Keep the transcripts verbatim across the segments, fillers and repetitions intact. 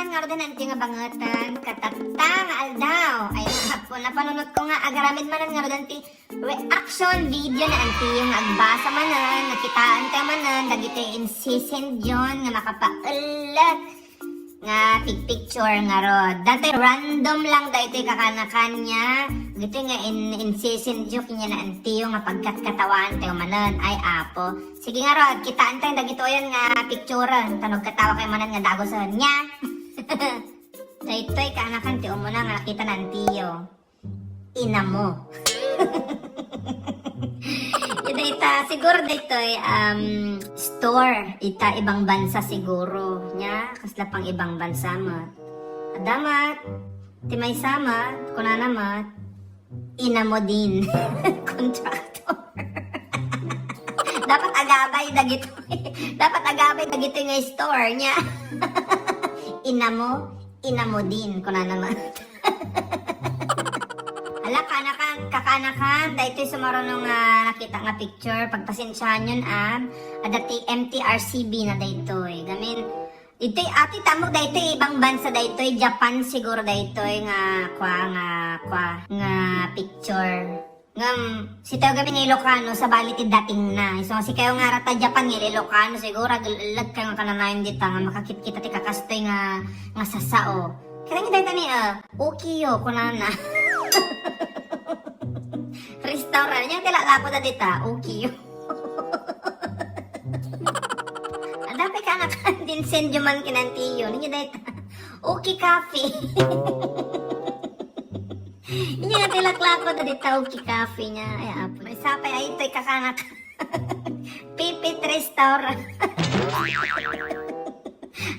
Ngaruden antiyo nga bangeten, katatta nga aldaw. Ay, apo, napanunot ko nga agaramid manen ngaruden ti reaction video na antiyo nga agbasa manen, nakitaan tayo manen, dagiti insisendyon nga makapaelek nga pigpicture ngarud. Daytoy random lang daytoy kakanakan niya. Daytoy nga in, insisendyo kanya na antiyo nga pagkatkatawaan tayo manen. Ay, apo. Sige ngarud, kitaan tayo dagitoyan nga picturen. Tanog katawa kayo manen nga dagusen niya. Daytoy kaanakan ti umuna nga nakita na antiyo. Inamo. Ita, ita, siguro daytoy, um, store. Ita, ibang bansa siguro. Nya, kasla pang ibang bansa met. Adamat, ti maysa met, kunana met, inamo din. Contractor. Dapat agabay dagitoy. Dapat agabay dagitoy nga store nya. Inamo, inamo din, kunana met. Ala, kanakan, kakanakan, daytoy sumaruno nga nakita nga picture. Pagpasensiayon, ah. Adda ti M T R C B na daytoy. Gamin, itoy, ati tamo daytoy, ibang bansa daytoy, Japan siguro daytoy nga, kwa, nga, kwa, nga picture. Ngem, sitayo gamin nga Ilocano, sabali ti dating na. Isu nga sikayo nga arata Japan nga Ilocano, siguro, aglag kayo nga kananayon dita nga makakitkita ti kakastoy nga, nga sasao. Kaya nga dayta ni, ah, ukiyo, kunana. Restaurant. Nya, ti lalako da dita, ukiyo. Adda pay kaanakan din sendyo man kinantiyo. Ninyo dayta, uki coffee. Inya nga ti laklako da dita, uki coffee nya. Ay, apo. Maysa pay, ay, itoy kakanak. Pipit Restaurant.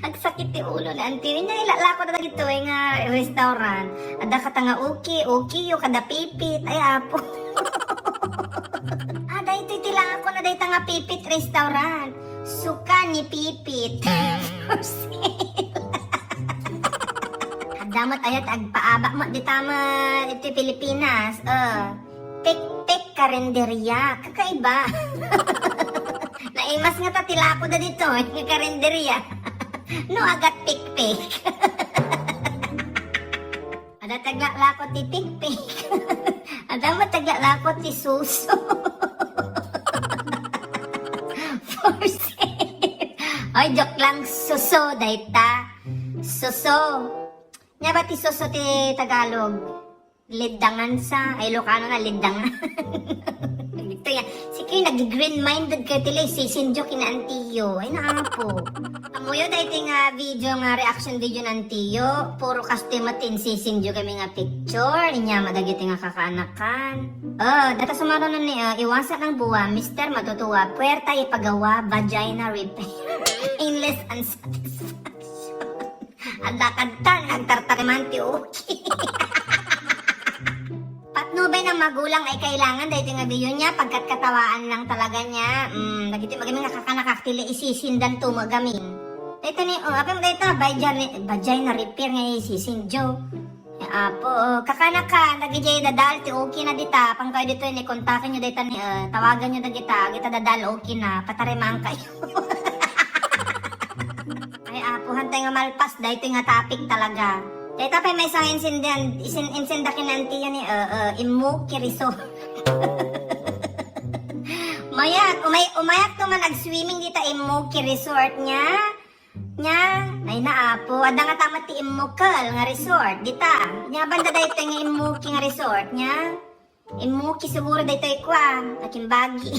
Agsakit ti ulo ni antiyo. Inya, ilalako na dagitoy nga restaurant. Adda kata nga uki, ukiyo, kada pipit. Ay, apo. Ah, daytoy ti lako na dayta nga Pipit Restaurant. Suka ni Pipit. For sale. Adda met ayat agpaabak met dita met iti Pilipinas. Eh, Pikpik Karinderya. Kakaiba. Naimas nga ta ti lako da dito, eh, nga karinderya. No, agat pikpik. Adda ti aglalako ti pikpik. Adda met ti aglalako ti suso. For sale. Oy, joke lang, suso, dayta. Suso. Nya ba ti suso ti Tagalog? Liddangan sa, ay, Ilocano na, liddangan. Ito yan. Sige, nag-green-minded kayo, tila, isisindyo kina antiyo. Ay, naapo. Amuyo, dahil nga video nga, reaction video na antiyo, puro kastoy matin sisindyo kami nga picture, inya madagiti nga kakaanakan. Oh, data sumarunan ni, ah, iwasan ang buwa, Mister Matutuwa, puwerta ipagawa, vagina repair. Painless and satisfaction. Adda kadtan nga agtartariman ti uki. Patnubay ng magulang ay kailangan daytoy nga video niya, pagkatkatawaan lang talaga niya. Mm, dagiti magamin nga kakanakak ti la isisindan to magamin. Daytoy ni, oh, apay mo dayta, vagina, vagina repair nga isisindyo. Ya, apo, oh, kakanakan, dagiti dadal ti uki na dita, pangkayo ditoy ni kontakin nyo dayta ni, eh, tawagan nyo dagita, agita dadal uki na, patarimaan kayo. Ay, apo, hantay nga malpas, daytoy nga topic talaga. Dayta pay maysa nga insindihan, isin-, insinda kinantiyo ni, eh, eh, Immuki Resort. Mayat, umay-, umayak to man ag-swimming dita Immuki Resort niya. Niya, ay na, apo, adda nga tamat ti Immukel nga resort, dita. Niya, banda daytoy nga Immuki nga resort niya. Immuki siguro daytoy kua, nakimbagi.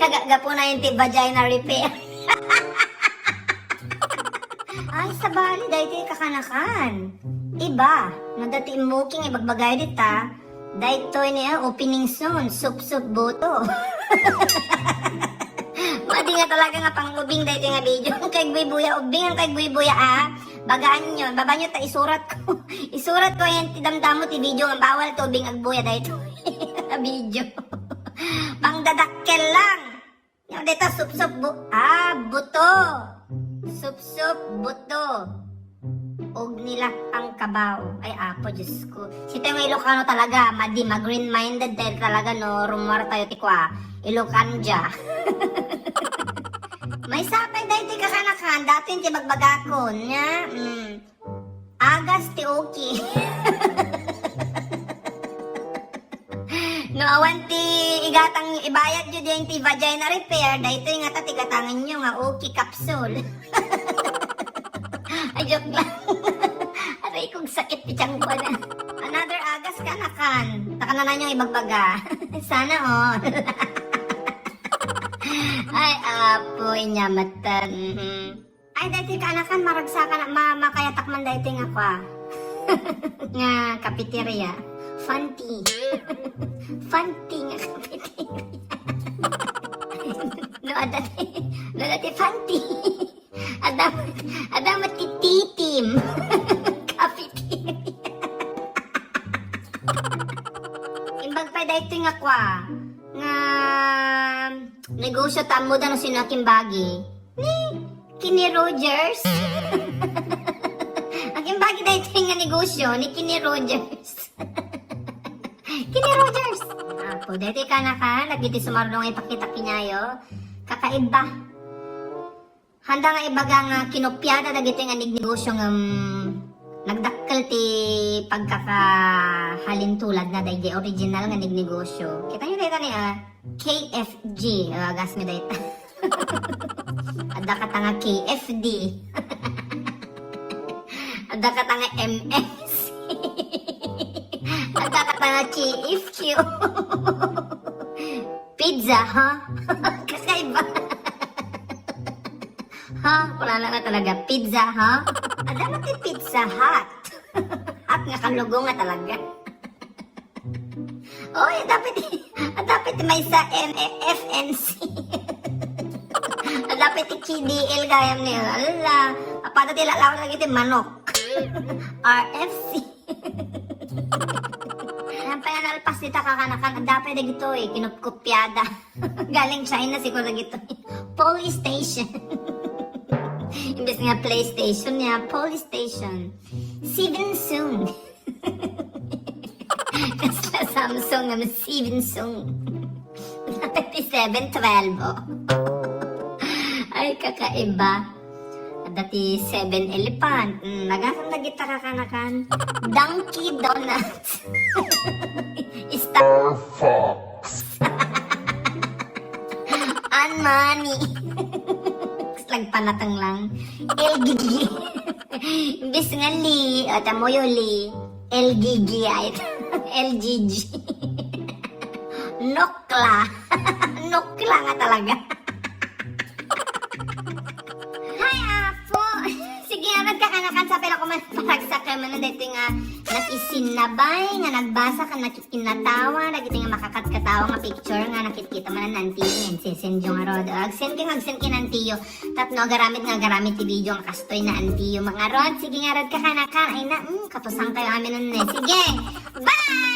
Kagagapunayen ti vagina repair. Ay, sabali, daytoy kakanakan. Iba, no dati Immuki nga ibagbagayo dita, daytoy ni, ah, opening soon, sup-sup buto. Madi nga talaga nga pang-ubing daytoy nga video. Ang kay Buy Buya, ubing ang kay Buy Buya, ah. Bagaan nyo, baba nyo ta isurat ko. Isurat ko yan, ti damdamo ti video nga bawal to ubing agbuya daytoy. Video. Pangdadakkel lang. Yung dito, sup-sup bu-, ah, buto. Sup-sup buto. Og nila ang kabaw. Ay, apo, Diyos ko. Si Teo nga Ilocano talaga, madi, ma-green-minded tayo talaga, no? Rumor tayo, ti kua. Ilocanja. Maysa pay daytoy kakanakan, datoy ti bagbagakon, nia, mm, agas ti okay. No awan ti igatang, ibayadyo diay ti vagina repair, daytoy ngata ti gatangenyo nga okay capsule. Ay, joke lang. Aray kong sakit ti tiyan ko na. Another agas kakanakan. Takanananyo ibagbaga. Sana all. Ay, apo, inya matan. Mhm. Ay, daytoy kakanakan, maragsakan, ma-, makayatak man daytoy nga kua. Nga cafeteria. Fanti. Fanti nga cafeteria. No, adda ti, no, adda ti fanti. Adda, adda met ti titim. Cafeteria. Imbag pay daytoy nga kua, nga negosyo, ta ammoda no sino a kimbagi. Ni Kenny Rogers. Agimbagi daytoy nga negosyo ni Kenny Rogers. Kenny Rogers. Apo, daytoy kakanakan, dagiti sumarno nga ipakita kaniayo. Kakaiba. Haanda nga ibaga nga kinopiada dagiti nga nagnegosyo ngem nagdakkel ti pagkakahalintuladna daydi original nga nagnegosyo. Kitaenyo dayta ni, ah, K F G. Ah, agas nga dayta. Adda kata nga K F D. Adda kata nga M S. Adda kata nga K F Q. Pizza, ha? Kakaiba. Ha? Kunana nga talaga, pizza, ha? Adda met ti Pizza Hut. Hut nga kalugo nga talaga. Oy, adda pay ti, adda pay ti maysa M F N C. Adda pay ti K D L gayam ni, ala. Apada ti lalaw lagi ti manok. R F C. Ayan pay nalpas dita kakanakan, adda pay dagitoy, kinupkupyada. Galing China siguro dagitoy. Polystation. Imbes nga PlayStation nia, Polystation. Samsung. Kasla Samsung nga Samsung. Dapat ti seven twelve, oh. Ay, kakaiba. Adda ti seven elephant. Mm, nagasam dagita kakanakan. Dunkin' Donuts. Star Fox. An money. Lagpanatang lang. L G G. Imbes nga li, o, tamuyo li. L G G ay. L G G. Nokla. Nokla nga talaga. Hay, apo. Sige, amat kakanakan sa pila ko man paragsak kayo man dito nga nakisinnabay, nga nagbasa, ka nakikinatawa, dagiti nga makakat-katawa nga picture nga nakitkita man nantiyo, sisendyo nga rod. Agsend kayo, agsend kayo nantiyo. Tapno agaramid nga agaramid ti video nga kastoy na antiyo. Mga rod, sige nga rod kakanakan. Ay na, mm, kapusan kayo amin nun eh. Sige, bye!